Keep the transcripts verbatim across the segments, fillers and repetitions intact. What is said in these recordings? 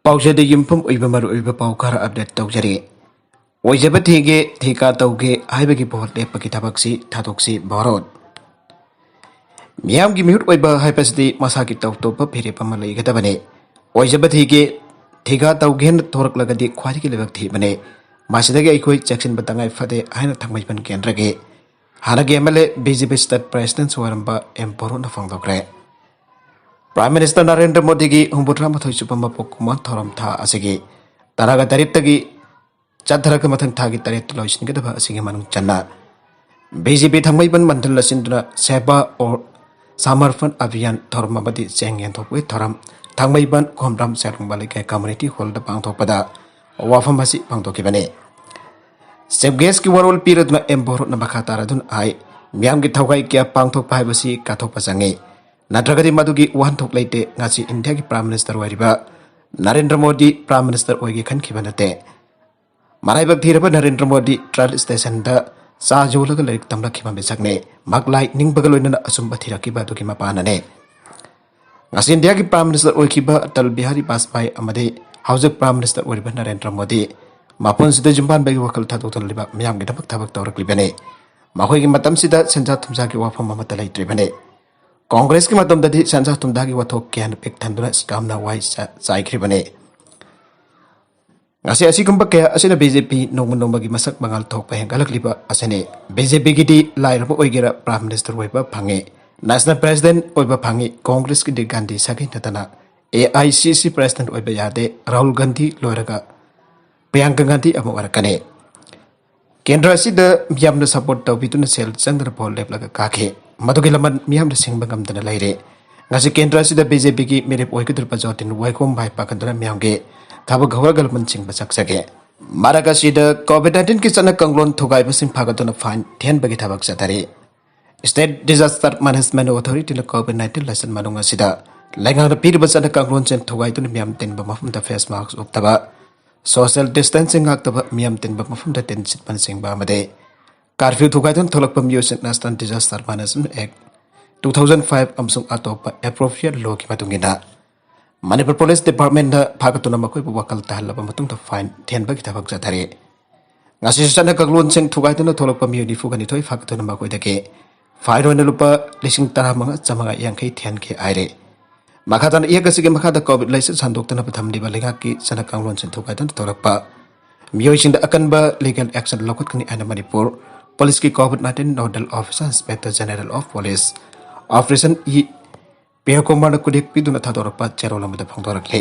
ꯄꯥꯎꯖꯦꯜꯗ ꯌꯨꯝꯐꯝ ꯑꯣꯏꯕ ꯃꯔꯨꯑꯣꯏꯕ ꯄꯥꯎ ꯈꯔ ꯑꯞꯗꯦꯠ ꯇꯧꯖꯔꯤ꯫ ꯑꯣꯏꯖꯕ ꯊꯤꯒꯦ, ꯊꯤꯀꯥ ꯇꯧꯒꯦ ꯍꯥꯏꯕꯒꯤ ꯚꯣꯠ ꯂꯦꯞꯄꯒꯤ ꯊꯕꯛꯁꯤ ꯊꯥꯗꯣꯛꯁꯤ ꯚꯥꯔꯠ꯫ ꯃꯤꯌꯥꯝꯒꯤ ꯃꯤꯍꯨꯠ ꯑꯣꯏꯕ ꯍꯥꯏꯕꯁꯤꯗꯤ ꯃꯁꯥꯒꯤ ꯇꯧ ꯇꯧꯕ ꯐꯤꯔꯦꯞ ꯑꯃ ꯂꯩꯒꯗꯕꯅꯤ꯫ ꯑꯣꯏꯖꯕ ꯊꯤꯒꯦ, ꯊꯤꯀꯥ ꯇꯧꯒꯦꯅ ꯊꯣꯔꯛꯂꯒꯗꯤ ꯈ꯭ꯋꯥꯏꯗꯒꯤ ꯂꯥꯏꯕꯛ ꯊꯤꯕꯅꯤ꯫ ꯃꯁꯤꯗꯒꯤ ꯑꯩꯈꯣꯏ ꯆꯦꯛꯁꯤꯟꯕ ꯇꯉꯥꯏ ꯐꯗꯦ ꯍꯥꯏꯅ ꯊꯥꯡꯃꯩꯕꯟ ꯀꯦꯟꯗ꯭ꯔꯒꯤ ꯍꯥꯟꯅꯒꯤ MLA, BJP state president ꯑꯣꯏꯔꯝꯕ ꯑꯦꯝ ꯕꯣꯔꯣꯅ ꯐꯣꯡꯗꯣꯛꯈ꯭ꯔꯦ꯫ Prime Minister ꯅꯔꯦꯟꯗ꯭ꯔ ꯃꯣꯗꯤꯒꯤ ꯍꯨꯝꯐꯨꯇꯔꯥ ꯃꯥꯊꯣꯏ ꯁꯨꯕ ꯃꯄꯣꯛ ꯀꯨꯝꯑꯣꯟ ꯊꯧꯔꯝ ꯊꯥ ꯑꯁꯤꯒꯤ ꯇꯔꯥꯒ ꯇꯔꯦꯠꯇꯒꯤ ꯆꯠꯊꯔꯒ ꯃꯊꯪ ꯊꯥꯒꯤ ꯇꯔꯦꯠꯇ ꯂꯣꯏꯁꯤꯟꯒꯗꯕ ꯑꯁꯤꯒꯤ ꯃꯅꯨꯡ ꯆꯟꯅ BJP ꯊꯥꯡꯃꯩꯕꯟ ꯃꯟꯗꯜ ꯑꯁꯤꯟꯗꯨꯅ ꯁꯦꯕꯥ ꯑꯣꯔ ꯁꯃꯔꯄꯟ ꯑꯚꯤꯌꯥꯟ ꯊꯧꯔꯝ ꯑꯃꯗꯤ ꯆꯦꯡ ꯌꯦꯟꯊꯣꯛꯄꯒꯤ ꯊꯧꯔꯝ ꯊꯥꯡꯃꯩꯕꯟ ꯈꯣꯝꯗ꯭ꯔꯥꯝ ꯁꯦꯔꯨꯡꯕ ꯂꯩꯀꯥꯏ community hall ꯗ ꯄꯥꯡꯊꯣꯛꯄꯗ ꯋꯥꯐꯝ ꯑꯁꯤ ꯐꯣꯡꯗꯣꯛꯈꯤꯕꯅꯤ꯫ Chief guest ꯀꯤ ꯋꯥꯔꯣꯜ ꯄꯤꯔꯗꯨꯅ ꯑꯦꯝ ꯕꯣꯔꯣꯠꯅ ꯃꯈꯥ ꯇꯥꯔꯗꯨꯅ ꯍꯥꯏ, ꯃꯤꯌꯥꯝꯒꯤ ꯊꯧꯒꯥꯏ ꯀꯌꯥ ꯄꯥꯡꯊꯣꯛꯄ ꯍꯥꯏꯕꯁꯤ ꯀꯠꯊꯣꯛꯄ ꯆꯪꯏ, ꯅꯠꯇ꯭ꯔꯒꯗꯤ ꯃꯗꯨꯒꯤ ꯋꯥꯍꯟꯊꯣꯛ ꯂꯩꯇꯦ꯫ ꯉꯁꯤ ꯏꯟꯗꯤꯌꯥꯒꯤ Prime Minister ꯑꯣꯏꯔꯤꯕ ꯅꯔꯦꯟꯗ꯭ꯔ ꯃꯣꯗꯤ Prime Minister ꯑꯣꯏꯒꯦ ꯈꯟꯈꯤꯕ ꯅꯠꯇꯦ꯫ ꯃꯔꯥꯏꯕꯛ ꯊꯤꯔꯕ ꯅꯔꯦꯟꯗ꯭ꯔ ꯃꯣꯗꯤ train station ꯗ ꯆꯥ ꯌꯣꯜꯂꯒ ꯂꯥꯏꯔꯤꯛ ꯇꯝꯂꯛꯈꯤꯕ ꯃꯤꯁꯛꯅꯤ꯫ ꯃꯍꯥꯛ ꯂꯥꯏ ꯅꯤꯡꯕꯒ ꯂꯣꯏꯅꯅ ꯑꯆꯨꯝꯕ ꯊꯤꯔꯛꯈꯤꯕ ꯑꯗꯨꯒꯤ ꯃꯄꯥꯟꯅꯅꯤ꯫ ꯉꯁꯤ ꯏꯟꯗꯤꯌꯥꯒꯤ Prime Minister ꯑꯣꯏꯈꯤꯕ ꯑꯇꯜ ꯕꯤꯍꯥꯔꯤ ꯕꯥꯖꯄꯥꯏ ꯑꯃꯗꯤ ꯍꯧꯖꯤꯛ Prime Minister ꯑꯣꯏꯔꯤꯕ ꯅꯔꯦꯟꯗ꯭ꯔ ꯃꯣꯗꯤ ꯃꯄꯨꯟꯁꯤꯗ ꯌꯨꯝꯕꯥꯟꯕꯒꯤ ꯋꯥꯈꯜ ꯊꯥꯗꯣꯛꯇꯨꯅ ꯂꯩꯕꯥꯛ ꯃꯤꯌꯥꯝꯒꯤꯗꯃꯛ ꯊꯕꯛ ꯇꯧꯔꯛꯂꯤꯕꯅꯤ꯫ ꯃꯈꯣꯏꯒꯤ ꯃꯇꯝꯁꯤꯗ ꯁꯦꯟꯖꯥ ꯊꯨꯝꯖꯥꯒꯤ ꯋꯥꯐꯝ ꯑꯃꯠꯇ ꯂꯩꯇ꯭ꯔꯤꯕꯅꯤ꯫ ꯀꯣꯡꯒ꯭ꯔꯦꯁꯀꯤ ꯃꯇꯝꯗꯗꯤ ꯁꯦꯟꯖꯥ ꯊꯨꯝꯖꯥꯒꯤ ꯋꯥꯊꯣꯛ ꯀꯌꯥꯅ ꯄꯤꯛ ꯊꯟꯗꯨꯅ ꯁ꯭ꯀꯥꯝꯅ ꯋꯥꯏ ꯆ-, ꯆꯥꯏꯈ꯭ꯔꯤꯕꯅꯤ꯫ ꯉꯁꯤ ꯑꯁꯤꯒꯨꯝꯕ ꯀꯌꯥ ꯑꯁꯤꯅ BJP ꯅꯣꯡꯃ ꯅꯣꯡꯃꯒꯤ ꯃꯁꯛ ꯃꯉꯥꯜ ꯊꯣꯛꯄ ꯍꯦꯟꯒꯠꯂꯛꯂꯤꯕ ꯑꯁꯤꯅꯤ꯫ BJP ꯒꯤꯗꯤ ꯂꯥꯏꯔꯕ ꯑꯣꯏꯒꯦꯔꯥ Prime Minister ꯑꯣꯏꯕ ꯐꯪꯉꯤ, National President ꯑꯣꯏꯕ ꯐꯪꯉꯤ, ꯀꯣꯡꯒ꯭ꯔꯦꯁꯀꯤꯗꯤ ꯒꯥꯟꯙꯤ ꯁꯥꯒꯩ ꯅꯠꯇꯅ AICC President ꯑꯣꯏꯕ ꯌꯥꯗꯦ꯫ ꯔꯥꯍꯨꯜ ꯒꯥꯟꯙꯤ ꯂꯣꯏꯔꯒ ꯄ꯭ꯔꯤꯌꯥꯡꯀꯥ ꯒꯥꯟꯙꯤ ꯑꯃꯨꯛ ꯑꯣꯏꯔꯛꯀꯅꯤ꯫ ꯀꯦꯟꯗ꯭ꯔ ꯑꯁꯤꯗ ꯃꯤꯌꯥꯝꯅ support ꯇꯧꯕꯤꯗꯨꯅ ꯁꯦꯜ ꯆꯪꯗꯅ ꯚꯣꯠ ꯂꯦꯞꯂꯒ ꯀꯥꯈꯤ꯫ ꯃꯗꯨꯒꯤ ꯂꯃꯟ ꯃꯤꯌꯥꯝꯅ ꯁꯤꯡꯕ ꯉꯝꯗꯅ ꯂꯩꯔꯦ꯫ ꯉꯁꯤ ꯀꯦꯟꯗ꯭ꯔ ꯑꯁꯤꯗ BJP ꯒꯤ ꯃꯤꯔꯦꯞ ꯑꯣꯏꯒꯗꯧꯔꯤꯕ ꯖꯣꯇꯤꯟ ꯋꯥꯏꯈꯣꯝ ꯚꯥꯏ ꯄꯥꯈꯠꯇꯨꯅ ꯃꯤꯌꯥꯝꯒꯤ ꯊꯕꯛ ꯍꯧꯔꯒ ꯂꯃꯟ ꯁꯤꯡꯕ ꯆꯠꯆꯒꯦ꯫ ꯃꯔꯛ ꯑꯁꯤꯗ COVID nineteen ꯒꯤ ꯆꯠꯅ ꯀꯥꯡꯂꯣꯟ ꯊꯨꯒꯥꯏꯕꯁꯤꯡ ꯐꯥꯒꯠꯇꯨꯅ fine ꯊꯤꯍꯟꯕꯒꯤ ꯊꯕꯛ ꯆꯠꯊꯔꯤ꯫ State Disaster Management Authority ꯅ COVID nineteen ꯂꯥꯏꯆꯠ ꯃꯅꯨꯡ ꯑꯁꯤꯗ ꯂꯩꯉꯥꯛꯅ ꯄꯤꯔꯤꯕ ꯆꯠꯅ ꯀꯥꯡꯂꯣꯟꯁꯤꯡ ꯊꯨꯒꯥꯏꯗꯨꯅ ꯃꯤꯌꯥꯝ ꯇꯤꯟꯕ ꯃꯐꯝꯗ face mask ꯎꯞꯇꯕ, social distancing ꯉꯥꯛꯇꯕ, ꯃꯤꯌꯥꯝ ꯇꯤꯟꯕ ꯃꯐꯝꯗ ꯇꯤꯟ ꯁꯤꯠꯄꯅꯆꯤꯡꯕ ꯑꯃꯗꯤ curfew ꯊꯨꯒꯥꯏꯗꯨꯅ ꯊꯣꯛꯂꯛꯄ ꯃꯤꯑꯣꯏꯁꯤꯡ National Disaster Management Act two thousand five ꯑꯃꯁꯨꯡ ꯑꯇꯣꯞꯄ appropriate law ꯒꯤ ꯃꯇꯨꯡ ꯏꯟꯅ ꯃꯅꯤꯄꯨꯔ ꯄꯨꯂꯤꯁ ꯗꯤꯄꯥꯔꯠꯃꯦꯟꯗ ꯐꯥꯒꯠꯇꯨꯅ ꯃꯈꯣꯏꯕꯨ ꯋꯥꯈꯜ ꯇꯥꯍꯜꯂꯕ ꯃꯇꯨꯡꯗ ꯐꯥꯏꯟ ꯊꯤꯍꯟꯕꯒꯤ ꯊꯕꯛ ꯆꯠꯊꯔꯤ꯫ ꯉꯁꯤꯁꯨ ꯆꯠꯅ ꯀꯥꯡꯂꯣꯟꯁꯤꯡ ꯊꯨꯒꯥꯏꯗꯨꯅ ꯊꯣꯛꯂꯛꯄ ꯃꯤꯑꯣꯏ ꯅꯤꯐꯨꯒ ꯅꯤꯊꯣꯏ ꯐꯥꯒꯠꯇꯨꯅ ꯃꯈꯣꯏꯗꯒꯤ ꯐꯥꯏꯟ ꯑꯣꯏꯅ ꯂꯨꯄꯥ ꯂꯤꯁꯤꯡ ꯇꯔꯥꯃꯉꯥ ꯆꯥꯃꯉꯥ ꯌꯥꯡꯈꯩ ꯊꯤꯍꯟꯈꯤ ꯍꯥꯏꯔꯤ꯫ ꯃꯈꯥ ꯇꯥꯅ ꯏꯌꯦꯛ ꯑꯁꯤꯒꯤ ꯃꯈꯥꯗ ꯀꯣꯚꯤꯗ ꯂꯥꯏꯆꯠ ꯁꯟꯗꯣꯛꯇꯅꯕ ꯊꯝꯂꯤꯕ ꯂꯩꯉꯥꯛꯀꯤ ꯆꯠꯅ ꯀꯥꯡꯂꯣꯟꯁꯤꯡ ꯊꯨꯒꯥꯏꯗꯨꯅ ꯊꯣꯛꯂꯛꯄ ꯃꯤꯑꯣꯏꯁꯤꯡꯗ ꯑꯀꯟꯕ ꯂꯤꯒꯦꯜ ꯑꯦꯛꯁꯟ ꯂꯧꯈꯠꯀꯅꯤ ꯍꯥꯏꯅ ꯃꯅꯤꯄꯨꯔ ꯄꯨꯂꯤꯁꯀꯤ COVID nineteen nodal officer inspector general of police operation E Pyare ꯀꯨꯃꯥꯔꯅ ꯈꯨꯗꯦꯛ ꯄꯤꯗꯨꯅ ꯊꯥꯗꯣꯔꯛꯄ ꯆꯦꯔꯣꯜ ꯑꯃꯗ ꯐꯣꯡꯗꯣꯔꯛꯂꯤ꯫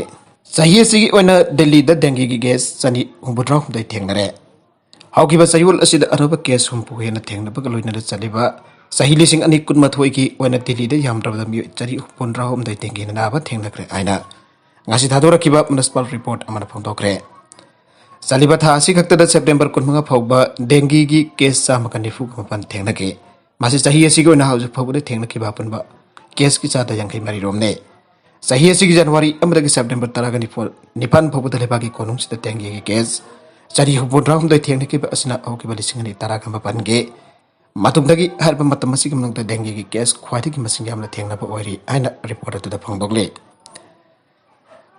ꯆꯍꯤ ꯑꯁꯤꯒꯤ ꯑꯣꯏꯅ ꯗꯦꯜꯂꯤꯗ ꯗꯦꯡꯒꯤꯒꯤ ꯀꯦꯁ ꯆꯅꯤ ꯍꯨꯝꯐꯨꯇꯔꯥꯍꯨꯝꯗꯣꯏ ꯊꯦꯡꯅꯔꯦ꯫ ꯍꯧꯈꯤꯕ ꯆꯌꯣꯜ ꯑꯁꯤꯗ ꯑꯅꯧꯕ ꯀꯦꯁ ꯍꯨꯝꯐꯨ ꯍꯦꯟꯅ ꯊꯦꯡꯅꯕꯒ ꯂꯣꯏꯅꯅ ꯆꯠꯂꯤꯕ ꯆꯍꯤ ꯂꯤꯁꯤꯡ ꯑꯅꯤ ꯀꯨꯟꯃꯥꯊꯣꯏꯒꯤ ꯑꯣꯏꯅ ꯗꯦꯜꯂꯤꯗ ꯌꯥꯝꯗ꯭ꯔꯕꯗ ꯃꯤꯑꯣꯏ ꯆꯅꯤ ꯍꯨꯝꯐꯨꯇꯔꯥꯍꯨꯝꯗꯣꯏ ꯗꯦꯡꯒꯤꯅ ꯅꯥꯕ ꯊꯦꯡꯅꯈ꯭ꯔꯦ ꯍꯥꯏꯅ ꯉꯁꯤ ꯊꯥꯗꯣꯔꯛꯈꯤꯕ ꯃ꯭ꯌꯨꯅꯤꯁꯤꯄꯥꯜ ꯔꯤꯄꯣꯔꯠ ꯑꯃꯅ ꯐꯣꯡꯗꯣꯛꯈ꯭ꯔꯦ꯫ ꯆꯠꯂꯤꯕ ꯊꯥ ꯑꯁꯤ ꯈꯛꯇꯗ ꯁꯦꯞꯇꯦꯝꯕꯔ ꯀꯨꯟꯃꯉꯥ ꯐꯥꯎꯕ ꯗꯦꯡꯒꯤꯒꯤ ꯀꯦꯁ ꯆꯥꯝꯃꯒ ꯅꯤꯐꯨꯒ ꯃꯥꯄꯟ ꯊꯦꯡꯅꯈꯤ꯫ ꯃꯁꯤ ꯆꯍꯤ ꯑꯁꯤꯒꯤ ꯑꯣꯏꯅ ꯍꯧꯖꯤꯛ ꯐꯥꯎꯕꯗ ꯊꯦꯡꯅꯈꯤꯕ ꯑꯄꯨꯟꯕ ꯀꯦꯁꯀꯤ ꯆꯥꯗ ꯌꯥꯡꯈꯩ ꯃꯔꯤ ꯔꯣꯝꯅꯤ꯫ ꯆꯍꯤ ꯑꯁꯤꯒꯤ ꯖꯅꯋꯥꯔꯤ ꯑꯃꯗꯒꯤ ꯁꯦꯞꯇꯦꯝꯕꯔ ꯇꯔꯥꯒ ꯅꯤꯄꯥꯟ ꯐꯥꯎꯕꯗ ꯂꯩꯕꯥꯛꯀꯤ ꯀꯣꯅꯨꯡꯁꯤꯗ ꯗꯦꯡꯒꯤꯒꯤ ꯀꯦꯁ ꯆꯅꯤ ꯍꯨꯝꯐꯨꯇꯔꯥꯍꯨꯝꯗꯣꯏ ꯊꯦꯡꯅꯈꯤꯕ ꯑꯁꯤꯅ ꯍꯧꯈꯤꯕ ꯂꯤꯁꯤꯡ ꯑꯅꯤ ꯇꯔꯥꯒ ꯃꯥꯄꯟꯒꯤ ꯃꯇꯨꯡꯗꯒꯤ ꯍꯥꯏꯔꯤꯕ ꯃꯇꯝ ꯑꯁꯤꯒꯤ ꯃꯅꯨꯡꯗ ꯗꯦꯡꯒꯤꯒꯤ ꯀꯦꯁ ꯈ꯭ꯋꯥꯏꯗꯒꯤ ꯃꯁꯤꯡ ꯌꯥꯝꯅ ꯊꯦꯡꯅꯕ ꯑꯣꯏꯔꯤ ꯍꯥꯏꯅ ꯔꯤꯄꯣꯔꯠ ꯑꯗꯨꯗ ꯐꯣꯡꯗꯣꯛꯂꯤ꯫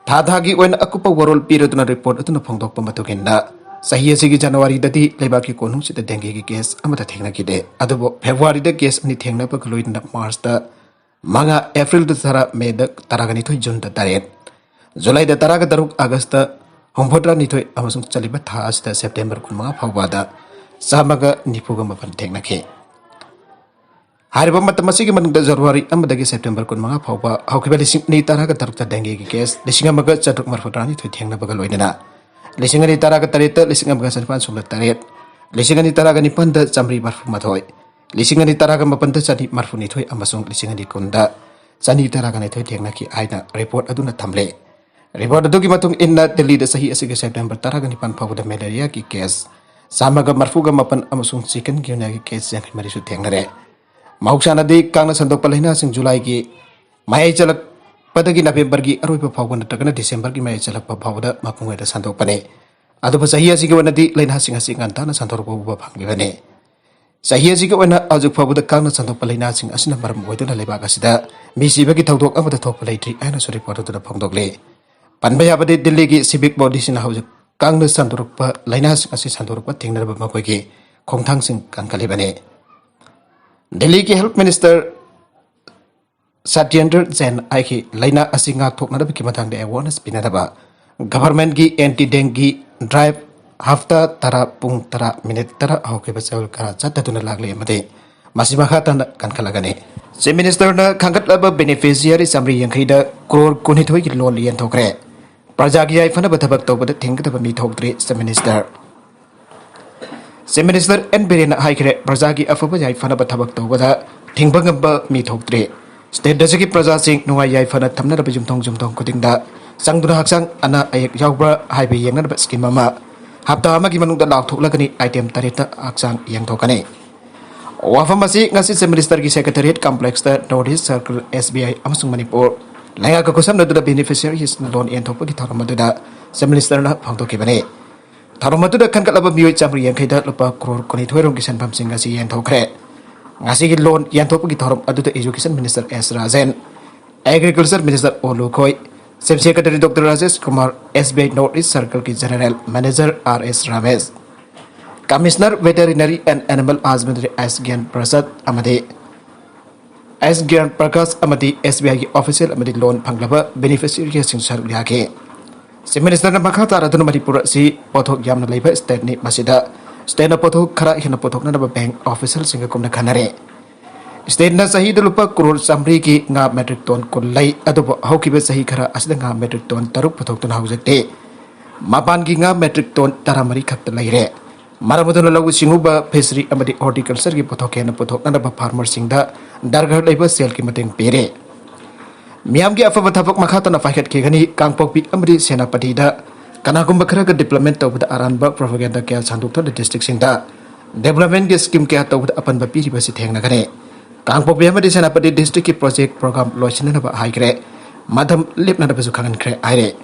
ꯊꯥ ꯊꯥꯒꯤ ꯑꯣꯏꯅ ꯑꯀꯨꯞꯄ ꯋꯥꯔꯣꯜ ꯄꯤꯔꯗꯨꯅ ꯔꯤꯄꯣꯔꯠ ꯑꯗꯨꯅ ꯐꯣꯡꯗꯣꯛꯄ ꯃꯇꯨꯡ ꯏꯟꯅ, ꯆꯍꯤ ꯑꯁꯤꯒꯤ ꯖꯅꯋꯥꯔꯤꯗꯗꯤ ꯂꯩꯕꯥꯛꯀꯤ ꯀꯣꯅꯨꯡꯁꯤꯗ ꯗꯦꯡꯒꯤꯒꯤ ꯀꯦꯁ ꯑꯃꯠꯇ ꯊꯦꯡꯅꯈꯤꯗꯦ꯫ ꯑꯗꯨꯕꯨ ꯐꯦꯕ꯭ꯔꯨꯋꯥꯔꯤꯗ ꯀꯦꯁ ꯑꯅꯤ ꯊꯦꯡꯅꯕꯒ ꯂꯣꯏꯅꯅ ꯃꯥꯔꯆꯇ ꯃꯉꯥ, ꯑꯦꯄ꯭ꯔꯤꯜꯗ ꯇꯔꯥ, ꯃꯦꯗ ꯇꯔꯥꯒ ꯅꯤꯊꯣꯏ, ꯖꯨꯟꯗ ꯇꯔꯦꯠ, ꯖꯨꯂꯥꯏꯗ ꯇꯔꯥꯒ ꯇꯔꯨꯛ, ꯑꯥꯒꯁꯇ ꯍꯨꯝꯐꯨꯇꯔꯥ ꯅꯤꯊꯣꯏ ꯑꯃꯁꯨꯡ ꯆꯠꯂꯤꯕ ꯊꯥ ꯑꯁꯤꯗ ꯁꯦꯞꯇꯦꯝꯕꯔ ꯀꯨꯟꯃꯉꯥ ꯐꯥꯎꯕꯗ ꯆꯥꯝꯃꯒ ꯅꯤꯐꯨꯒ ꯃꯥꯄꯟ ꯊꯦꯡꯅꯈꯤ꯫ ꯍꯥꯏꯔꯤꯕ ꯃꯇꯝ ꯑꯁꯤꯒꯤ ꯃꯅꯨꯡꯗ ꯖꯅꯋꯥꯔꯤ ꯑꯃꯗꯒꯤ ꯁꯦꯞꯇꯦꯝꯕꯔ ꯀꯨꯟꯃꯉꯥ ꯐꯥꯎꯕ ꯍꯧꯈꯤꯕ ꯂꯤꯁꯤꯡ ꯑꯅꯤ ꯇꯔꯥꯒ ꯇꯔꯨꯛꯇ ꯗꯦꯡꯒꯤꯒꯤ ꯀꯦꯁ ꯂꯤꯁꯤꯡ ꯑꯃꯒ ꯆꯥꯇ꯭ꯔꯨꯛ ꯃꯔꯤꯐꯨꯇꯔꯥꯅꯤꯊꯣꯏ ꯊꯦꯡꯅꯕꯒ ꯂꯣꯏꯅꯅ ꯂꯤꯁꯤꯡ ꯑꯅꯤ ꯇꯔꯥꯒ ꯇꯔꯦꯠꯇ ꯂꯤꯁꯤꯡ ꯑꯃꯒ ꯆꯅꯤꯄꯥꯟ ꯁꯨꯞꯅ ꯇꯔꯦꯠ, ꯂꯤꯁꯤꯡ ꯑꯅꯤ ꯇꯔꯥꯒ ꯅꯤꯄꯥꯟꯗ ꯆꯥꯃꯔꯤ ꯃꯔꯤꯐꯨꯃꯥꯊꯣꯏ, ꯂꯤꯁꯤꯡ ꯑꯅꯤ ꯇꯔꯥꯒ ꯃꯥꯄꯟꯗ ꯆꯅꯤ ꯃꯔꯤꯐꯨꯅꯤꯊꯣꯏ ꯑꯃꯁꯨꯡ ꯂꯤꯁꯤꯡ ꯑꯅꯤ ꯀꯨꯟꯗ ꯆꯅꯤ ꯇꯔꯥꯒ ꯅꯤꯊꯣꯏ ꯊꯦꯡꯅꯈꯤ ꯍꯥꯏꯅ ꯔꯤꯄꯣꯔꯠ ꯑꯗꯨꯅ ꯊꯝꯂꯦ꯫ ꯔꯤꯄꯣꯔꯠ ꯑꯗꯨꯒꯤ ꯃꯇꯨꯡ ꯏꯟꯅ, ꯗꯤꯜꯂꯤꯗ ꯆꯍꯤ ꯑꯁꯤꯒꯤ ꯁꯦꯞꯇꯦꯝꯕꯔ ꯇꯔꯥꯒ ꯅꯤꯄꯥꯟ ꯐꯥꯎꯕꯗ ꯃꯦꯂꯦꯔꯤꯌꯥꯒꯤ ꯀꯦꯁ ꯆꯥꯝꯃꯒ ꯃꯔꯤꯐꯨꯒ ꯃꯥꯄꯟ ꯑꯃꯁꯨꯡ ꯆꯤꯀꯟꯒꯨꯟꯌꯥꯒꯤ ꯀꯦꯁ ꯌꯥꯡꯈꯩ ꯃꯔꯤꯁꯨ ꯊꯦꯡꯅꯔꯦ꯫ ꯃꯍꯧꯁꯥꯅꯗꯤ ꯀꯥꯡꯅ ꯁꯟꯗꯣꯛꯄ ꯂꯥꯏꯅꯥꯁꯤꯡ ꯖꯨꯂꯥꯏꯒꯤ ꯃꯌꯥꯏ ꯆꯜꯂꯛꯄꯗꯒꯤ ꯅꯕꯦꯝꯕꯔꯒꯤ ꯑꯔꯣꯏꯕ ꯐꯥꯎꯕ ꯅꯠꯇ꯭ꯔꯒꯅ ꯗꯤꯁꯦꯝꯕꯔꯒꯤ ꯃꯌꯥꯏ ꯆꯜꯂꯛꯄ ꯐꯥꯎꯕꯗ ꯃꯄꯨꯡ ꯑꯣꯏꯅ ꯁꯟꯗꯣꯛꯄꯅꯤ꯫ ꯑꯗꯨꯕꯨ ꯆꯍꯤ ꯑꯁꯤꯒꯤ ꯑꯣꯏꯅꯗꯤ ꯂꯥꯏꯅꯥꯁꯤꯡ ꯑꯁꯤ ꯉꯟꯇꯥꯅ ꯁꯟꯗꯣꯔꯛꯄ ꯎꯕ ꯐꯪꯂꯤꯕꯅꯤ꯫ ꯆꯍꯤ ꯑꯁꯤꯒꯤ ꯑꯣꯏꯅ ꯍꯧꯖꯤꯛ ꯐꯥꯎꯕꯗ ꯀꯥꯡꯅ ꯁꯟꯗꯣꯛꯄ ꯂꯥꯏꯅꯥꯁꯤꯡ ꯑꯁꯤꯅ ꯃꯔꯝ ꯑꯣꯏꯗꯨꯅ ꯂꯩꯕꯥꯛ ꯑꯁꯤꯗ ꯃꯤ ꯁꯤꯕꯒꯤ ꯊꯧꯗꯣꯛ ꯑꯃꯠꯇ ꯊꯣꯛꯄ ꯂꯩꯇ꯭ꯔꯤ ꯍꯥꯏꯅꯁꯨ ꯔꯤꯄꯣꯔꯠ ꯑꯗꯨꯗ ꯐꯣꯡꯗꯣꯛꯂꯤ꯫ ꯄꯟꯕ ꯌꯥꯕꯗꯤ, ꯗꯤꯜꯂꯤꯒꯤ ꯁꯤꯚꯤꯛ ꯕꯣꯗꯤꯁꯤꯡꯅ ꯍꯧꯖꯤꯛ ꯀꯥꯡꯅ ꯁꯟꯗꯣꯔꯛꯄ ꯂꯥꯏꯅꯥꯁꯤꯡ ꯑꯁꯤ ꯁꯟꯗꯣꯔꯛꯄ ꯊꯤꯡꯅꯅꯕ ꯃꯈꯣꯏꯒꯤ ꯈꯣꯡꯊꯥꯡꯁꯤꯡ ꯀꯟꯈꯠꯂꯤꯕꯅꯤ꯫ ꯗꯤꯜꯂꯤꯒꯤ ꯍꯦꯜꯊ ꯃꯤꯅꯤꯁꯇꯔ ꯁꯇ꯭ꯌꯦꯟꯗ꯭ꯔ ꯖꯦꯟ ꯍꯥꯏꯈꯤ, ꯂꯥꯏꯅꯥ ꯑꯁꯤ ꯉꯥꯛꯊꯣꯛꯅꯅꯕꯒꯤ ꯃꯇꯥꯡꯗ ꯑꯦꯋꯥꯔꯅꯦꯁ ꯄꯤꯅꯅꯕ ꯒꯚꯔꯟꯃꯦꯟꯠꯀꯤ ꯑꯦꯟꯇꯤ ꯗꯦꯡꯒꯤ ꯗ꯭ꯔꯥꯏꯚ ꯍꯞꯇꯥ ꯇꯔꯥ, ꯄꯨꯡ ꯇꯔꯥ, ꯃꯤꯅꯤꯠ ꯇꯔꯥ ꯍꯧꯈꯤꯕ ꯆꯌꯣꯜ ꯈꯔ ꯆꯠꯊꯗꯨꯅ ꯂꯥꯛꯂꯤ ꯑꯃꯗꯤ ꯃꯁꯤ ꯃꯈꯥ ꯇꯥꯅ ꯀꯟꯈꯠꯂꯒꯅꯤ꯫ ꯆꯤꯐ ꯃꯤꯅꯤꯁꯇꯔꯅ ꯈꯟꯒꯠꯂꯕ ꯕꯦꯅꯤꯐꯤꯁꯤꯌꯥꯔꯤ ꯆꯥꯃꯔꯤ ꯌꯥꯡꯈꯩꯗ ꯀ꯭ꯔꯣꯔ ꯀꯨꯟꯅꯤꯊꯣꯏꯒꯤ ꯂꯣꯟ ꯌꯦꯟꯊꯣꯛꯈ꯭ꯔꯦ꯫ ꯄ꯭ꯔꯖꯥꯒꯤ ꯌꯥꯏꯐꯅꯕ ꯊꯕꯛ ꯇꯧꯕꯗ ꯊꯤꯡꯒꯗꯕ ꯃꯤ ꯊꯣꯛꯇ꯭ꯔꯤ, chief minister. Chief minister N ꯕꯤꯔꯦꯟꯅ ꯍꯥꯏꯈ꯭ꯔꯦ, ꯄ꯭ꯔꯖꯥꯒꯤ ꯑꯐꯕ ꯌꯥꯏꯐꯅꯕ ꯊꯕꯛ ꯇꯧꯕꯗ ꯊꯤꯡꯕ ꯉꯝꯕ ꯃꯤ ꯊꯣꯛꯇ꯭ꯔꯤ꯫ ꯁ꯭ꯇꯦꯠ ꯑꯁꯤꯒꯤ ꯄ꯭ꯔꯖꯥꯁꯤꯡ ꯅꯨꯡꯉꯥꯏ ꯌꯥꯏꯐꯅ ꯊꯝꯅꯅꯕ ꯌꯨꯝꯊꯣꯡ ꯌꯨꯝꯊꯣꯡ ꯈꯨꯗꯤꯡꯗ ꯆꯪꯗꯨꯅ ꯍꯛꯆꯥꯡ ꯑꯅꯥ ꯑꯌꯦꯛ ꯌꯥꯎꯕ꯭ꯔꯥ ꯍꯥꯏꯕ ꯌꯦꯡꯅꯅꯕ ꯁ꯭ꯀꯤꯝ ꯑꯃ ꯍꯞꯇꯥ ꯑꯃꯒꯤ ꯃꯅꯨꯡꯗ ꯂꯥꯎꯊꯣꯛꯂꯒꯅꯤ꯫ ꯑꯥꯏꯇꯦꯝ ꯇꯔꯦꯠꯇ ꯍꯛꯆꯥꯡ ꯌꯦꯡꯊꯣꯛꯀꯅꯤ꯫ ꯋꯥꯐꯝ ꯑꯁꯤ ꯉꯁꯤ ꯆꯤꯐ ꯃꯤꯅꯤꯁꯇꯔꯒꯤ ꯁꯦꯀ꯭ꯔꯦꯇꯔꯤꯌꯦꯠ ꯀꯝꯄ꯭ꯂꯦꯛꯁꯇ ꯅꯣꯔꯠ ꯏꯁ ꯁꯔꯀꯜ, ꯑꯦꯁ ꯕꯤ ꯑꯥꯏ ꯑꯃꯁꯨꯡ ꯃꯅꯤꯄꯨꯔ ꯂꯩꯉꯥꯛꯀ ꯈꯨꯠꯁꯝꯅꯗꯨꯅ ꯕꯦꯅꯤꯐꯤꯁꯤꯌꯥꯔꯤꯁꯤꯡꯅ ꯂꯣꯟ ꯌꯦꯟꯊꯣꯛꯄꯒꯤ ꯊꯧꯔꯝ ꯑꯗꯨꯗ ꯆꯤꯐ ꯃꯤꯅꯤꯁꯇꯔꯅ ꯐꯣꯡꯗꯣꯛꯈꯤꯕꯅꯤ꯫ ꯊꯧꯔꯝ ꯑꯗꯨꯗ ꯈꯟꯒꯠꯂꯕ ꯃꯤꯑꯣꯏ ꯆꯥꯃꯔꯤ ꯌꯥꯡꯈꯩꯗ ꯂꯨꯄꯥ ꯀ꯭ꯔꯣꯔ ꯀꯨꯟꯅꯤꯊꯣꯏ ꯔꯣꯝꯒꯤ ꯁꯦꯟꯐꯝꯁꯤꯡ ꯑꯁꯤ ꯌꯦꯟꯊꯣꯛꯈ꯭ꯔꯦ꯫ ꯉꯁꯤꯒꯤ ꯂꯣꯟ ꯌꯦꯟꯊꯣꯛꯄꯒꯤ ꯊꯧꯔꯝ ꯑꯗꯨꯗ education minister S Rajen, agriculture minister O Lukhoi, chief secretary doctor Rajesh Kumar, S B I north east ꯁꯔꯀꯜꯒꯤ general manager R S Ramesh, commissioner veterinary and animal husbandry S Gyan Prasad ꯑꯃꯗꯤ ꯑꯦꯁ ꯒ꯭ꯌꯥꯟ ꯄ꯭ꯔꯀꯥꯁ ꯑꯃꯗꯤ ꯑꯦꯁ ꯕꯤ ꯑꯥꯏꯒꯤ ꯑꯣꯐꯤꯁꯤꯌꯦꯜ ꯑꯃꯗꯤ ꯂꯣꯟ ꯐꯪꯂꯕ ꯕꯦꯅꯤꯐꯤꯁꯤꯌꯔꯤꯁꯤꯡ ꯁꯔꯨꯛ ꯌꯥꯈꯤ꯫ ꯆꯤꯐ ꯃꯤꯅꯤꯁꯇꯔꯅ ꯃꯈꯥ ꯇꯥꯔꯗꯨꯅ ꯃꯅꯤꯄꯨꯔ ꯑꯁꯤ ꯄꯣꯠꯊꯣꯛ ꯌꯥꯝꯅ ꯂꯩꯕ ꯁ꯭ꯇꯦꯠꯅꯤ꯫ ꯃꯁꯤꯗ ꯁ꯭ꯇꯦꯠꯅ ꯄꯣꯠꯊꯣꯛ ꯈꯔ ꯍꯦꯟꯅ ꯄꯨꯊꯣꯛꯅꯅꯕ ꯕꯦꯡꯛ ꯑꯣꯐꯤꯁꯤꯌꯦꯜꯁꯤꯡꯒ ꯀꯨꯞꯅ ꯈꯟꯅꯔꯦ꯫ ꯁ꯭ꯇꯦꯠꯅ ꯆꯍꯤꯗ ꯂꯨꯄꯥ ꯀ꯭ꯔꯣꯔ ꯆꯥꯃꯔꯤꯒꯤ ꯉꯥ ꯃꯦꯇ꯭ꯔꯤꯛ ꯇꯣꯟ ꯀꯨꯟ ꯂꯩ, ꯑꯗꯨꯕꯨ ꯍꯧꯈꯤꯕ ꯆꯍꯤ ꯈꯔ ꯑꯁꯤꯗ ꯉꯥ ꯃꯦꯇ꯭ꯔꯤꯛ ꯇꯣꯟ ꯇꯔꯨꯛ ꯄꯨꯊꯣꯛꯇꯨꯅ ꯍꯧꯖꯤꯛꯇꯤ ꯃꯄꯥꯟꯒꯤ ꯉꯥ ꯃꯦꯇ꯭ꯔꯤꯛ ꯇꯣꯟ ꯇꯔꯥꯃꯔꯤ ꯈꯛꯇ ꯂꯩꯔꯦ꯫ ꯃꯔꯝ ꯑꯗꯨꯅ ꯂꯧꯎ ꯁꯤꯡꯎꯕ, ꯐꯤꯁꯔꯤ ꯑꯃꯗꯤ ꯍꯣꯔꯇꯤꯀꯜꯆꯔꯒꯤ ꯄꯣꯠꯊꯣꯛ ꯍꯦꯟꯅ ꯄꯨꯊꯣꯛꯅꯅꯕ ꯐꯥꯔꯃꯔꯁꯤꯡꯗ ꯗꯔꯀꯥꯔ ꯂꯩꯕ ꯁꯦꯜꯒꯤ ꯃꯇꯦꯡ ꯄꯤꯔꯦ꯫ ꯃꯤꯌꯥꯝꯒꯤ ꯑꯐꯕ ꯊꯕꯛ ꯃꯈꯥ ꯇꯥꯅ ꯄꯥꯏꯈꯠꯈꯤꯒꯅꯤ꯫ ꯀꯥꯡꯄꯣꯛꯄꯤ ꯑꯃꯗꯤ ꯁꯦꯅꯥꯄꯇꯤꯗ ꯀꯅꯥꯒꯨꯝꯕ ꯈꯔꯒ ꯗꯤꯕ꯭ꯂꯞꯃꯦꯟ ꯇꯧꯕꯗ ꯑꯔꯥꯟꯕ ꯄ꯭ꯔꯣꯄꯥꯒꯦꯟꯗꯥ ꯀꯌꯥ ꯁꯟꯗꯣꯛꯇꯨꯅ ꯗꯤꯁꯇ꯭ꯔꯤꯛꯁꯤꯡꯗ ꯗꯤꯕ꯭ꯂꯞꯃꯦꯟꯒꯤ ꯁ꯭ꯀꯤꯝ ꯀꯌꯥ ꯇꯧꯕꯗ ꯑꯄꯟꯕ ꯄꯤꯔꯤꯕꯁꯤ ꯊꯦꯡꯅꯒꯅꯤ꯫ ꯀꯥꯡꯄꯣꯛꯄꯤ ꯑꯃꯗꯤ ꯁꯦꯅꯥꯄꯇꯤ ꯗꯤꯁꯇ꯭ꯔꯤꯛꯀꯤ ꯄ꯭ꯔꯣꯖꯦꯛ ꯄ꯭ꯔꯣꯒ꯭ꯔꯥꯝ ꯂꯣꯏꯁꯤꯟꯅꯅꯕ ꯍꯥꯏꯈ꯭ꯔꯦ꯫ ꯃꯇꯝ ꯂꯦꯞꯅꯅꯕꯁꯨ ꯈꯪꯍꯟꯈ꯭ꯔꯦ ꯍꯥꯏꯔꯦ꯫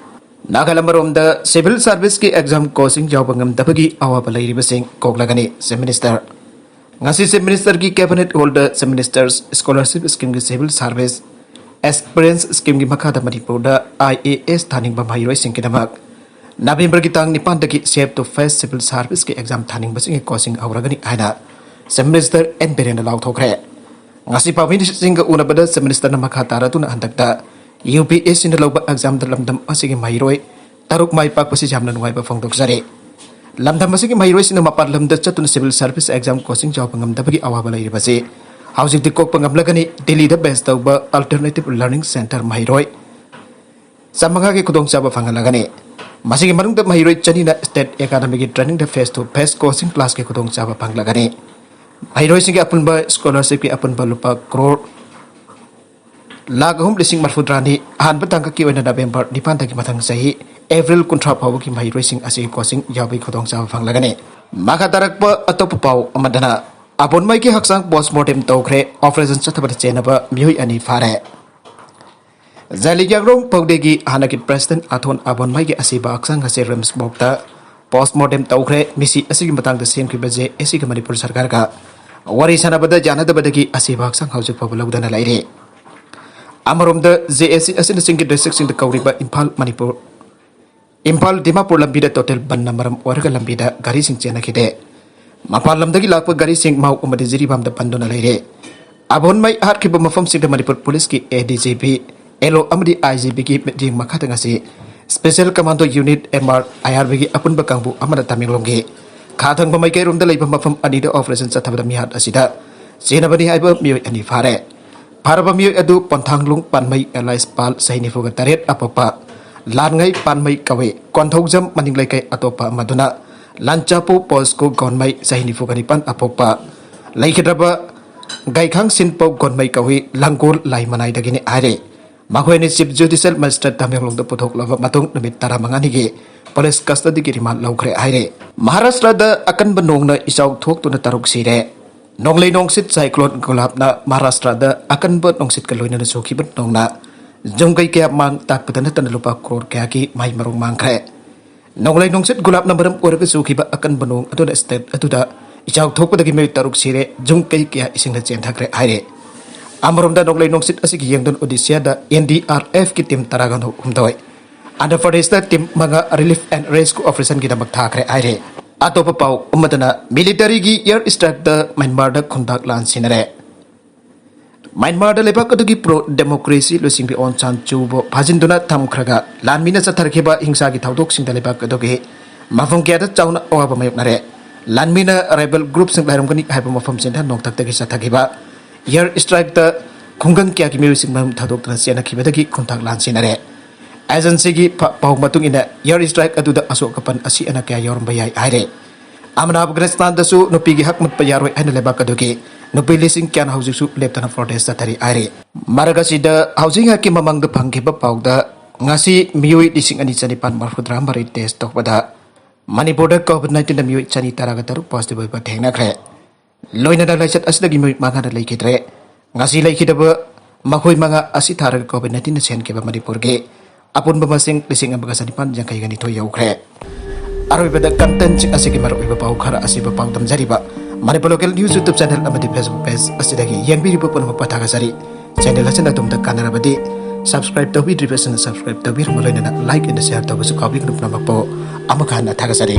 ꯅꯥꯒꯥꯂꯦꯟ ꯑꯃꯔꯣꯝꯗ ꯁꯤꯚꯤꯜ ꯁꯥꯔꯚꯤꯁꯀꯤ ꯑꯦꯛꯖꯥꯝ ꯀꯣꯆꯤꯡ ꯌꯥꯎꯕ ꯉꯝꯗꯕꯒꯤ ꯑꯋꯥꯕ ꯂꯩꯔꯤꯕꯁꯤꯡ ꯀꯣꯛꯂꯒꯅꯤ, ꯆꯤꯐ ꯃꯤꯅꯤꯁꯇꯔ꯫ ꯉꯁꯤ ꯆꯤꯐ ꯃꯤꯅꯤꯁꯇꯔꯒꯤ ꯀꯦꯕꯤꯅꯦꯠ ꯍꯣꯜꯗ ꯆꯤꯐ ꯃꯤꯅꯤꯁꯇꯔꯁ ꯁ꯭ꯀꯣꯂꯔꯁꯤꯞ ꯁ꯭ꯀꯤꯝꯒꯤ ꯁꯤꯚꯤꯜ ꯁꯥꯔꯚꯤꯁ ꯑꯦꯁꯄꯤꯔꯦꯟꯁ ꯁ꯭ꯀꯤꯝꯒꯤ ꯃꯈꯥꯗ ꯃꯅꯤꯄꯨꯔꯗ ꯑꯥꯏ ꯑꯦ ꯑꯦꯁ ꯊꯥꯅꯤꯡꯕ ꯃꯍꯩꯔꯣꯏꯁꯤꯡꯒꯤꯗꯃꯛ ꯅꯕꯦꯝꯕꯔꯒꯤ ꯇꯥꯡ ꯅꯤꯄꯥꯟꯗꯒꯤ Shape to Face Civil Serviceꯀꯤ ꯑꯦꯛꯖꯥꯝ ꯊꯥꯅꯤꯡꯕꯁꯤꯡꯒꯤ ꯀꯣꯆꯤꯡ ꯍꯧꯔꯒꯅꯤ ꯍꯥꯏꯅ ꯆꯤꯐ ꯃꯤꯅꯤꯁꯇꯔ ꯑꯦꯟ ꯕꯤꯔꯦꯟꯅ ꯂꯥꯎꯊꯣꯛꯈ꯭ꯦ꯫ ꯉꯁꯤ ꯄꯥꯎꯃꯤꯁꯤꯡꯒ ꯎꯅꯕꯗ ꯆꯤꯐ ꯃꯤꯅꯤꯁꯇꯔꯅ ꯃꯈꯥ ꯇꯥꯔꯗꯨꯅ ꯍꯟꯗꯛꯇ ꯌꯨ ꯄꯤ ꯑꯦꯁ ꯁꯤꯅ ꯂꯧꯕ ꯑꯦꯛꯖꯥꯝꯗ ꯂꯝꯗꯝ ꯑꯁꯤꯒꯤ ꯃꯍꯩꯔꯣꯏ ꯇꯔꯨꯛ ꯃꯥꯏ ꯄꯥꯛꯄꯁꯤ ꯌꯥꯝꯅ ꯅꯨꯡꯉꯥꯏꯕ ꯐꯣꯡꯗꯣꯛꯆꯔꯤ꯫ ꯂꯝꯗꯝ ꯑꯁꯤꯒꯤ ꯃꯍꯩꯔꯣꯏꯁꯤꯡꯅ ꯃꯄꯥꯟ ꯂꯝꯗ ꯆꯠꯇꯨꯅ ꯁꯤꯚꯤꯜ ꯁꯥꯔꯚꯤꯁ ꯑꯦꯛꯖꯥꯝ ꯀꯣꯆꯤꯡ ꯌꯥꯎꯕ ꯉꯝꯗꯕꯒꯤ ꯑꯋꯥꯕ ꯂꯩꯔꯤꯕꯁꯤ ꯍꯧꯖꯤꯛꯇꯤ ꯀꯣꯛꯄ ꯉꯝꯂꯒꯅꯤ꯫ ꯗꯤꯜꯂꯤꯗ ꯕꯦꯁ ꯇꯧꯕ ꯑꯜꯇꯔꯅꯦꯇꯤꯚ ꯂꯔꯅꯤꯡ ꯁꯦꯟꯇꯔ ꯃꯍꯩꯔꯣꯏ ꯆꯥꯃꯉꯥꯒꯤ ꯈꯨꯗꯣꯡꯆꯥꯕ ꯐꯪꯍꯜꯂꯒꯅꯤ꯫ ꯃꯁꯤꯒꯤ ꯃꯅꯨꯡꯗ ꯃꯍꯩꯔꯣꯏ ꯆꯅꯤꯅ ꯁ꯭ꯇꯦꯠ ꯑꯦꯀꯥꯗꯃꯤꯒꯤ ꯇ꯭ꯔꯦꯅꯤꯡꯗ ꯐꯦꯁ ꯇꯨ ꯐꯦꯁ ꯀꯣꯆꯤꯡ ꯀ꯭ꯂꯥꯁꯀꯤ ꯈꯨꯗꯣꯡꯆꯥꯕ ꯐꯪꯂꯒꯅꯤ꯫ ꯃꯍꯩꯔꯣꯏꯁꯤꯡꯒꯤ ꯑꯄꯨꯟꯕ ꯁ꯭ꯀꯣꯂꯔꯁꯤꯞꯀꯤ ꯑꯄꯨꯟꯕ ꯂꯨꯄꯥ ꯀ꯭ꯔꯣꯔ ꯂꯥꯈ ꯑꯍꯨꯝ ꯂꯤꯁꯤꯡ ꯃꯔꯤꯐꯨꯇꯔꯥꯅꯤ ꯑꯍꯥꯟꯕ ꯇꯥꯡꯀꯛꯀꯤ ꯑꯣꯏꯅ ꯅꯕꯦꯝꯕꯔ ꯅꯤꯄꯥꯟꯗꯒꯤ ꯃꯊꯪ ꯆꯍꯤ ꯑꯦꯄ꯭ꯔꯤꯜ ꯀꯨꯟꯊ꯭ꯔꯥ ꯐꯥꯎꯕꯒꯤ ꯃꯍꯩꯔꯣꯏꯁꯤꯡ ꯑꯁꯤꯒꯤ ꯀꯣꯆꯤꯡ ꯌꯥꯎꯕꯒꯤ ꯈꯨꯗꯣꯡꯆꯥꯕ ꯐꯪꯂꯒꯅꯤ꯫ ꯃꯈꯥ ꯇꯥꯔꯛꯄ ꯑꯇꯣꯞꯄ ꯄꯥꯎ ꯑꯃꯗꯅ, ꯑꯕꯣꯟꯃꯩꯒꯤ ꯍꯛꯆꯥꯡ ꯄꯣꯁꯃꯣꯔꯇꯦꯝ ꯇꯧꯈ꯭ꯔꯦ, ꯑꯣꯄꯔꯦꯁꯟ ꯆꯠꯊꯕꯗ ꯆꯦꯟꯅꯕ ꯃꯤꯑꯣꯏ ꯑꯅꯤ ꯐꯥꯔꯦ꯫ ꯖꯥꯂꯤꯌꯥꯡꯔꯣꯡ ꯄꯧꯗꯦꯒꯤ ꯍꯥꯟꯅꯒꯤ ꯄ꯭ꯔꯦꯁꯤꯗꯦꯟꯠ ꯑꯊꯣꯟ ꯑꯕꯣꯟꯃꯩꯒꯤ ꯑꯁꯤꯕ ꯍꯛꯆꯥꯡ ꯑꯁꯤ ꯔꯤꯝꯁ ꯃꯣꯔꯒꯇ ꯄꯣꯁꯃꯣꯔꯇꯦꯝ ꯇꯧꯈ꯭ꯔꯦ꯫ ꯃꯤꯁꯤ ꯑꯁꯤꯒꯤ ꯃꯇꯥꯡꯗ ꯁꯦꯝꯈꯤꯕ ꯖꯦ ꯑꯦ ꯁꯤꯒ ꯃꯅꯤꯄꯨꯔ ꯁꯔꯀꯥꯔꯒ ꯋꯥꯔꯤ ꯁꯥꯟꯅꯕꯗ ꯌꯥꯅꯗꯕꯗꯒꯤ ꯑꯁꯤꯕ ꯍꯛꯆꯥꯡ ꯍꯧꯖꯤꯛ ꯐꯥꯎꯕ ꯂꯧꯗꯅ ꯂꯩꯔꯤ꯫ ꯑꯃꯔꯣꯝꯗ, ꯖꯦ ꯑꯦ ꯁꯤ ꯑꯁꯤꯅ ꯆꯤꯡꯒꯤ ꯗꯤꯁꯇ꯭ꯔꯤꯛꯁꯤꯡꯗ ꯀꯧꯔꯤꯕ ꯏꯝꯐꯥꯜ, ꯃꯅꯤꯄꯨꯔ, ꯏꯝꯐꯥꯜ ꯗꯤꯃꯥꯄꯨꯔ ꯂꯝꯕꯤꯗ ꯇꯣꯇꯦꯜ ꯕꯟꯅ ꯃꯔꯝ ꯑꯣꯏꯔꯒ ꯂꯝꯕꯤꯗ ꯒꯥꯔꯤꯁꯤꯡ ꯆꯦꯟꯅꯈꯤꯗꯦ꯫ ꯃꯄꯥꯟ ꯂꯝꯗꯒꯤ ꯂꯥꯛꯄ ꯒꯥꯔꯤꯁꯤꯡ ꯃꯥꯎ ꯑꯃꯗꯤ ꯖꯤꯔꯤꯕꯥꯝꯗ ꯄꯟꯗꯨꯅ ꯂꯩꯔꯦ꯫ ꯑꯕꯣꯟꯃꯩ ꯍꯥꯠꯈꯤꯕ ꯃꯐꯝꯁꯤꯡꯗ ꯃꯅꯤꯄꯨꯔ ꯄꯨꯂꯤꯁꯀꯤ ꯑꯦ ꯗꯤ ꯖꯤ ꯄꯤ, ꯑꯦꯜ ꯑꯣ ꯑꯃꯗꯤ ꯑꯥꯏ ꯖꯤ ꯄꯤꯒꯤ ꯃꯤꯠꯌꯦꯡ ꯃꯈꯥꯗ ꯉꯁꯤ special commando unit, M R, I R ꯕꯤꯒꯤ ꯑꯄꯨꯟꯕ ꯀꯥꯡꯕꯨ ꯑꯃꯅ ꯇꯃꯦꯡꯂꯣꯡꯒꯤ ꯈꯥ ꯊꯪꯕ ꯃꯥꯏꯀꯩꯔꯣꯝꯗ ꯂꯩꯕ ꯃꯐꯝ ꯑꯅꯤꯗ ꯑꯣꯄꯔꯦꯁꯟ ꯆꯠꯊꯕꯗ ꯃꯤꯍꯥꯠ ꯑꯁꯤꯗ ꯆꯦꯟꯅꯕꯅꯤ ꯍꯥꯏꯕ ꯃꯤꯑꯣꯏ ꯑꯅꯤ ꯐꯥꯔꯦ꯫ ꯐꯥꯔꯕ ꯃꯤꯑꯣꯏ ꯑꯗꯨ ꯄꯣꯟꯊꯥꯡꯂꯨꯡ ꯄꯥꯟꯃꯩ ꯑꯦꯂꯥꯏꯁ ꯄꯥꯜ, ꯆꯍꯤ ꯅꯤꯐꯨꯒ ꯇꯔꯦꯠ ꯑꯄꯣꯛꯄ, ꯂꯥꯟꯉꯩ ꯄꯥꯟꯃꯩ ꯀꯧꯏ꯫ ꯀꯣꯟꯊꯧꯖꯝ ꯃꯅꯤꯡ ꯂꯩꯀꯥꯏ ꯑꯇꯣꯞꯄ ꯑꯃꯗꯨꯅ ꯂꯥꯟꯆꯥꯄꯨ ꯄꯣꯁꯀꯨ ꯒꯣꯟꯃꯩ, ꯆꯍꯤ ꯅꯤꯐꯨꯒ ꯅꯤꯄꯥꯟ ꯑꯄꯣꯛꯄ꯫ ꯂꯩꯈꯤꯗ꯭ꯔꯕ ꯒꯥꯏꯈꯥꯡ ꯁꯤꯟꯄꯧ ꯒꯣꯟꯃꯩ ꯀꯧꯏ, ꯂꯥꯡꯒꯣꯜ ꯂꯥꯏꯃꯅꯥꯏꯗꯒꯤꯅꯤ ꯍꯥꯏꯔꯤ꯫ ꯃꯈꯣꯏ ꯑꯅꯤ ꯆꯤꯐ ꯖꯨꯗꯤꯁꯤꯌꯦꯜ ꯃꯦꯖꯤꯁꯇ꯭ꯔꯦꯠ ꯇꯃꯦꯡꯂꯣꯡꯗ ꯄꯨꯊꯣꯛꯂꯕ ꯃꯇꯨꯡ ꯅꯨꯃꯤꯠ ꯇꯔꯥꯃꯉꯥꯅꯤꯒꯤ ꯄꯨꯂꯤꯁ ꯀꯁꯇꯗꯤꯒꯤ ꯔꯤꯃꯥꯟ ꯂꯧꯈ꯭ꯔꯦ ꯍꯥꯏꯔꯤ꯫ ꯃꯍꯥꯔꯥꯁꯇ꯭ꯔꯗ ꯑꯀꯟꯕ ꯅꯣꯡꯅ ꯏꯆꯥꯎ ꯊꯣꯛꯇꯨꯅ ꯇꯔꯨꯛ ꯁꯤꯔꯦ꯫ ꯅꯣꯡꯂꯩ ꯅꯣꯡꯁꯤꯠ ꯁꯥꯏꯀ꯭ꯂꯣꯟ ꯒꯨꯂꯥꯞꯅ ꯃꯍꯥꯔꯥꯁꯇ꯭ꯔꯗ ꯑꯀꯟꯕ ꯅꯣꯡꯁꯤꯠꯀ ꯂꯣꯏꯅꯅ ꯆꯨꯈꯤꯕ ꯅꯣꯡꯅ ꯌꯨꯝ ꯀꯩ ꯀꯌꯥ ꯃꯥꯡ ꯇꯥꯛꯄꯗ ꯅꯠꯇꯅ ꯂꯨꯄꯥ ꯀ꯭ꯔꯣꯔ ꯀꯌꯥꯒꯤ ꯃꯍꯩ ꯃꯔꯣꯡ ꯃꯥꯡꯈ꯭ꯔꯦ꯫ ꯅꯣꯡꯂꯩ ꯅꯣꯡꯁꯤꯠ ꯒꯨꯂꯥꯞꯅ ꯃꯔꯝ ꯑꯣꯏꯔꯒ ꯆꯨꯈꯤꯕ ꯑꯀꯟꯕ ꯅꯣꯡ ꯑꯗꯨꯅ ꯁ꯭ꯇꯦꯠ ꯑꯗꯨꯗ ꯏꯆꯥꯎ ꯊꯣꯛꯄꯗꯒꯤ ꯃꯤꯑꯣꯏ ꯇꯔꯨꯛ ꯁꯤꯔꯦ, ꯌꯨꯝ ꯀꯩ ꯀꯌꯥ ꯏꯁꯤꯡꯅ ꯆꯦꯟꯊꯈ꯭ꯔꯦ ꯍꯥꯏꯔꯦ꯫ ꯑꯃꯔꯣꯝꯗ ꯅꯣꯡꯂꯩ ꯅꯨꯡꯁꯤꯠ ꯑꯁꯤꯒꯤ ꯌꯦꯡꯗꯨꯅ ꯑꯣꯗꯤꯁꯥꯗ ꯑꯦꯟ ꯗꯤ ꯑꯥꯔ ꯑꯦꯐꯀꯤ ꯇꯤꯝ ꯇꯔꯥꯒ ꯍꯨꯝꯗꯣꯏ, ꯑꯟꯙ꯭ꯔ ꯄ꯭ꯔꯗꯦꯁꯇ ꯇꯤꯝ ꯃꯉꯥ ꯔꯤꯂꯤꯐ ꯑꯦꯟ ꯔꯦꯁꯀ꯭ꯌꯨ ꯑꯣꯄꯔꯦꯁꯟꯒꯤꯗꯃꯛ ꯊꯥꯈ꯭ꯔꯦ ꯍꯥꯏꯔꯦ꯫ ꯑꯇꯣꯞꯄ ꯄꯥꯎ ꯑꯃꯗꯅ ꯃꯤꯂꯤꯇꯔꯤꯒꯤ ꯑꯦꯌꯔ ꯁ꯭ꯇ꯭ꯔꯥꯏꯛꯇ ꯃ꯭ꯌꯥꯟꯃꯥꯔꯗ ꯈꯣꯡꯇꯥꯛ ꯂꯥꯟ ꯁꯤꯟꯅꯔꯦ꯫ ꯃ꯭ꯌꯥꯟꯃꯥꯔꯗ ꯂꯩꯕꯥꯛ ꯑꯗꯨꯒꯤ ꯄ꯭ꯔꯣ ꯗꯦꯃꯣꯀ꯭ꯔꯦꯁꯤ ꯂꯨꯆꯤꯡꯕꯤ ꯑꯣꯡ ꯁꯥꯟ ꯁꯨꯕꯨ ꯐꯥꯖꯤꯟꯗꯨꯅ ꯊꯝꯈ꯭ꯔꯒ ꯂꯥꯟꯃꯤꯅ ꯆꯠꯊꯔꯛꯈꯤꯕ ꯍꯤꯡꯁꯥꯒꯤ ꯊꯧꯗꯣꯛꯁꯤꯡꯗ ꯂꯩꯕꯥꯛ ꯑꯗꯨꯒꯤ ꯃꯐꯝ ꯀꯌꯥꯗ ꯆꯥꯎꯅ ꯑꯋꯥꯕ ꯃꯥꯌꯣꯛꯅꯔꯦ꯫ ꯂꯥꯟꯃꯤꯅ ꯔꯥꯏꯕꯦꯜ ꯒ꯭ꯔꯨꯞꯁꯤꯡ ꯂꯩꯔꯝꯒꯅꯤ ꯍꯥꯏꯕ ꯃꯐꯝꯁꯤꯡꯗ ꯅꯣꯡꯊꯛꯇꯒꯤ ꯆꯠꯊꯈꯤꯕ ꯑꯦꯌꯔ ꯁ꯭ꯇ꯭ꯔꯥꯏꯛꯇ ꯈꯨꯡꯒꯪ ꯀꯌꯥꯒꯤ ꯃꯤꯑꯣꯏꯁꯤꯡ ꯃꯌꯨꯝ ꯊꯥꯗꯣꯛꯇꯨꯅ ꯆꯦꯟꯅꯈꯤꯕꯗꯒꯤ ꯈꯣꯡꯊꯥꯛ ꯂꯥꯟ ꯁꯤꯟꯅꯔꯦ꯫ ꯑꯦꯖꯦꯟꯁꯤꯒꯤ ꯄ-, ꯄꯥꯎ ꯃꯇꯨꯡ ꯏꯟꯅ ꯑꯦꯌꯔ ꯁ꯭ꯇ꯭ꯔꯥꯏꯛ ꯑꯗꯨꯗ ꯑꯁꯣꯛ ꯑꯄꯟ ꯑꯁꯤ ꯑꯅꯥ ꯀꯌꯥ ꯌꯥꯎꯔꯝꯕ ꯌꯥꯏ ꯍꯥꯏꯔꯦ꯫ ꯑꯃꯅ ꯑꯐꯒꯥꯅꯤꯁꯇꯥꯟꯗꯁꯨ ꯅꯨꯄꯤꯒꯤ ꯍꯛ ꯃꯨꯠꯄ ꯌꯥꯔꯣꯏ ꯍꯥꯏꯅ ꯂꯩꯕꯥꯛ ꯑꯗꯨꯒꯤ ꯅꯨꯄꯤ ꯂꯤꯁꯤꯡ ꯀꯌꯥꯅ ꯍꯧꯖꯤꯛꯁꯨ ꯂꯦꯞꯇꯅ ꯄ꯭ꯔꯣꯇꯦꯁ ꯆꯠꯊꯔꯤ ꯍꯥꯏꯔꯤ꯫ ꯃꯔꯛ ꯑꯁꯤꯗ ꯍꯧꯖꯤꯛ ꯉꯥꯏꯍꯥꯛꯀꯤ ꯃꯃꯥꯡꯗ ꯐꯪꯈꯤꯕ ꯄꯥꯎꯗ ꯉꯁꯤ ꯃꯤꯑꯣꯏ ꯂꯤꯁꯤꯡ ꯑꯅꯤ ꯆꯅꯤꯄꯥꯟ ꯃꯔꯤꯐꯨꯇꯔꯥ ꯃꯔꯤ ꯇꯦꯁ ꯇꯧꯕꯗ ꯃꯅꯤꯄꯨꯔꯗ ꯀꯣꯚꯤꯗ ꯅꯥꯏꯟꯇꯤꯟꯗ ꯃꯤꯑꯣꯏ ꯆꯅꯤ ꯇꯔꯥꯒ ꯇꯔꯨꯛ ꯄꯣꯖꯤꯇꯤꯚ ꯑꯣꯏꯕ ꯊꯦꯡꯅꯈ꯭ꯔꯦ꯫ ꯂꯣꯏꯅꯅ ꯂꯥꯏꯆꯠ ꯑꯁꯤꯗꯒꯤ ꯃꯤꯑꯣꯏ ꯃꯉꯥꯅ ꯂꯩꯈꯤꯗ꯭ꯔꯦ꯫ ꯉꯁꯤ ꯂꯩꯈꯤꯗꯕ ꯃꯈꯣꯏ ꯃꯉꯥ ꯑꯁꯤ ꯊꯥꯔꯒ ꯀꯣꯚꯤꯗ ꯅꯥꯏꯟꯇꯤꯟꯅ ꯁꯦꯟꯈꯤꯕ ꯃꯅꯤꯄꯨꯔꯒꯤ ꯑꯄꯨꯟꯕ ꯃꯁꯤꯡ ꯂꯤꯁꯤꯡ ꯑꯃꯒ ꯆꯅꯤꯄꯥꯟ ꯌꯥꯡꯈꯩꯒ ꯅꯤꯊꯣꯏ ꯌꯧꯈ꯭ꯔꯦ꯫ ꯑꯔꯣꯏꯕꯗ ꯀꯟꯇꯦꯟꯁꯤꯡ ꯑꯁꯤꯒꯤ ꯃꯔꯨꯑꯣꯏꯕ ꯄꯥꯎ ꯈꯔ ꯑꯁꯤꯕꯨ ꯄꯥꯎꯗꯝꯖꯔꯤꯕ Manipur local news YouTube channel ꯑꯃꯗꯤ ꯐꯦꯁꯕꯨꯛ ꯄꯦꯖ ꯑꯁꯤꯗꯒꯤ ꯌꯦꯡꯕꯤꯔꯤꯕ ꯄꯨꯝꯅꯃꯛꯄꯨ ꯊꯥꯒꯠꯆꯔꯤ꯫ ꯆꯦꯅꯦꯜ ꯑꯁꯤꯅ ꯑꯗꯣꯝꯗ ꯀꯥꯟꯅꯔꯕꯗꯤ ꯁꯕꯁꯀ꯭ꯔꯥꯏꯕ ꯇꯧꯕꯤꯗ꯭ꯔꯤꯕꯁꯤꯡꯅ ꯁꯕꯁꯀ꯭ꯔꯥꯏꯕ ꯇꯧꯕꯤꯔꯝꯃꯨ, ꯂꯣꯏꯅꯅ ꯂꯥꯏꯛ ꯑꯦꯟ ꯁꯦꯌꯔ ꯇꯧꯕꯁꯨ ꯀꯥꯎꯕꯤꯒꯅꯨ꯫ ꯄꯨꯝꯅꯃꯛꯄꯨ ꯑꯃꯨꯛ ꯍꯟꯅ ꯊꯥꯒꯠꯆꯔꯤ꯫